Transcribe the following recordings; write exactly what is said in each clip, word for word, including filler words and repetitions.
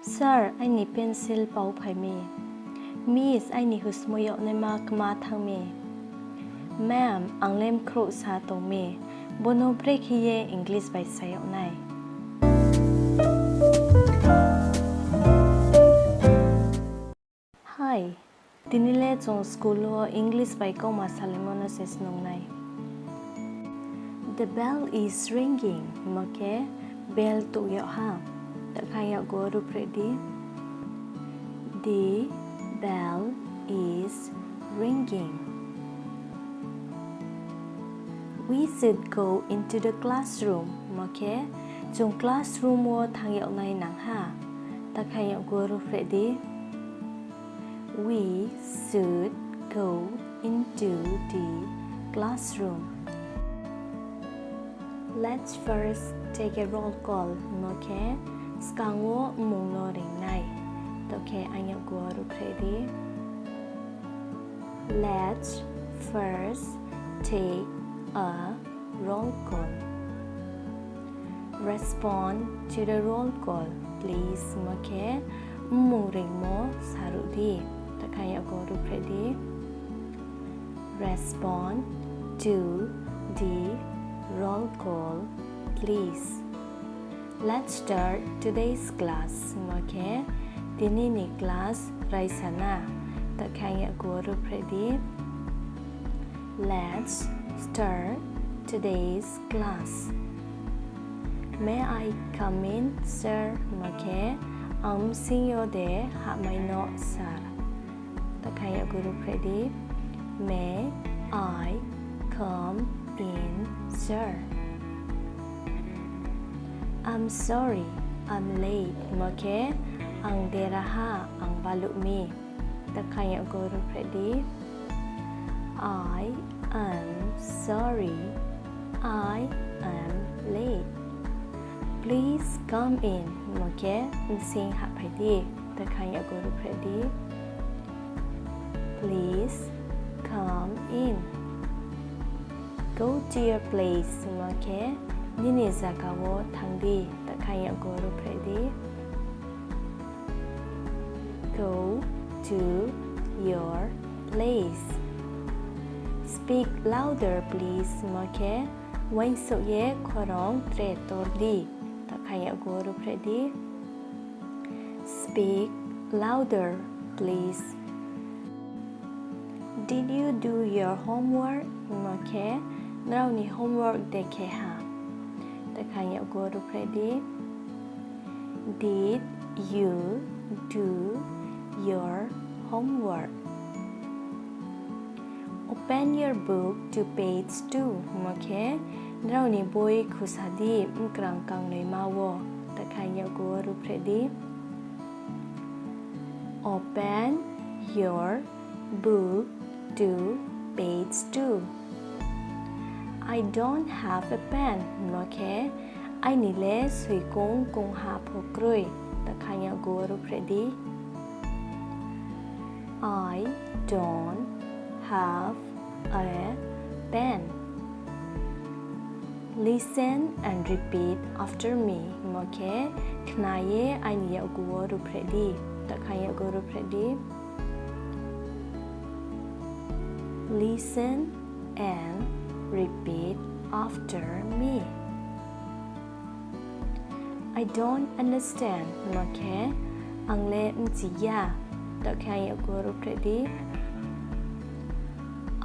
Sir, aini pencil pao phai mi. Miss, aini husmui yag naima kma thanng mi. Ma'am, ang le mkhrouh sa tong mi. Bono brekhe ye English bai sa yag nai. Hi, tini le chung school wo English bai kauma salaimo no se snung nai. The bell is ringing, hingmo khe bell touh yag ha. Takha yakgu wo ruhphreh di. The bell is ringing. We should go into the classroom, hingmo khe chung classroom wo thanng yag nai nang ha. Takha yakgu wo ruhphreh di. We should go into the classroom. Let's first take a roll call, hingmo khe skang wo mmung no reing nai. Tokhe ang yakgu wo ruhphreh di. Let's first take a roll call. Respond to the roll call, please, hingmo khe mmung reingmo saruh di. Takha yakgu wo ruhphreh di. Respond to the roll call, please. Let's start today's class, hingmo khe tini ni class raisa na. Takha yakgu wo ruhphreh di. Let's start today's class. May I come in, sir? Hingmo khe ang bsing yo de hahmai no, sir? Takha yakgu wo ruhphreh di. May I come in, sir? I'm sorry, I'm late, hingmo khe ang dera ha, ang baluh mi. Takha yakgu wo ruhphreh di. I am sorry, I am late. Please come in, hingmo khe bsing hahphai di. Takha yakgu wo ruhphreh di. Please come in. Go to your place, hingmo khe nini zaga wo thanng di. Takha yakgu wo ruhphreh di. Go to your place. Speak louder, please, hingmo khe uaingsouh ye khorang tre tor di. Takha yakgu wo ruhphreh di. Speak louder, please. Did you do your homework? Hingmo khe nrao ni homework de khe ha? Takha yakgu wo ruhphreh di. Did you do your homework? Open your book to page two, hingmo khe nrao ni boi khusa di, mkrang kangnoima wo. Takha yakgu wo ruhphreh di. Open your book to page two. I don't have a pen, hingmo khe aini le soikung kongha pho kroi. Takha yakgu wo ruhphreh di. I don't have a pen. Listen and repeat after me, hingmo khe khna ye aini yakgu wo ruhphreh di. Takha yakgu wo ruhphreh di. Listen and repeat after me. I don't understand, hingmo khe ang le bchi ya. Tokhe ang yakgu wo ruhphreh di.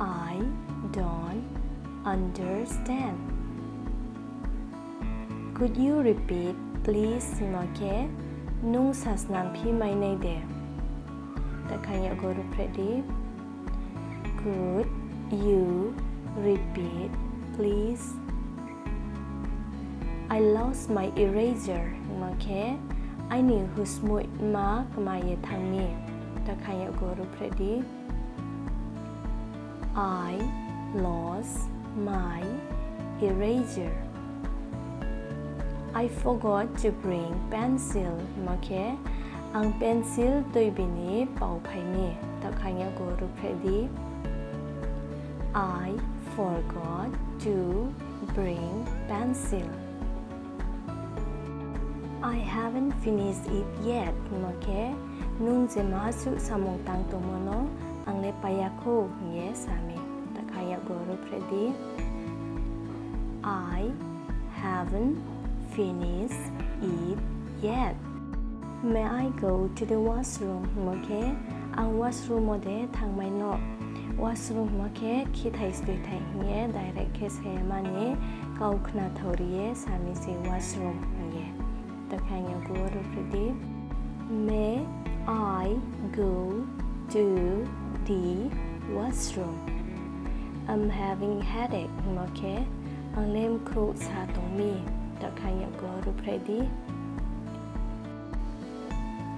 I don't understand. Could you repeat, please? Hingmo khe, nung sasnamphi mai nai de? Takhe ang yakgu wo ruhphreh di. Could you repeat, please? I lost my eraser. Hingmo khe, aini husmoihma kma ye thanng mi. Takhe ang yakgu wo ruhphreh di. I lost my eraser. I forgot to bring pencil. Hingmo khe, ang pencil tuibi ni pao phai mi. Takhe ang yakgu wo ruhphreh di. I forgot to bring pencil. I haven't finished it yet hingmo khe, nung je maha suh samung tang tongmo no ang le pai ya khou hing ye sa mi. Takha yakgu ruhphreh di. I haven't finished it yet. May I go to the washroom hingmo khe, ang washroom wo de thanngmai no. Washroom hingmo khe khithai stoithai hing ye direct khe sa ya mani, kau khnathao ri ye sa mi se washroom hing ye. Takha yakgu ruhphreh di. May I go to the washroom? I'm having headache hingmo khe, ang le mkhrouh sa tong mi. Takha yakgu ruhphreh di.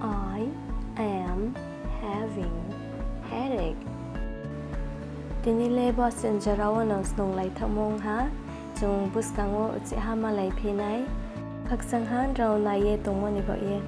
I am having headache. Tini le bo sentence rao wo no snunglai thaohmo ong ha, chung buskang wo uchih ha malaiphi nai. Khakchang ha nrao nai ye tongmo ni baoh ye.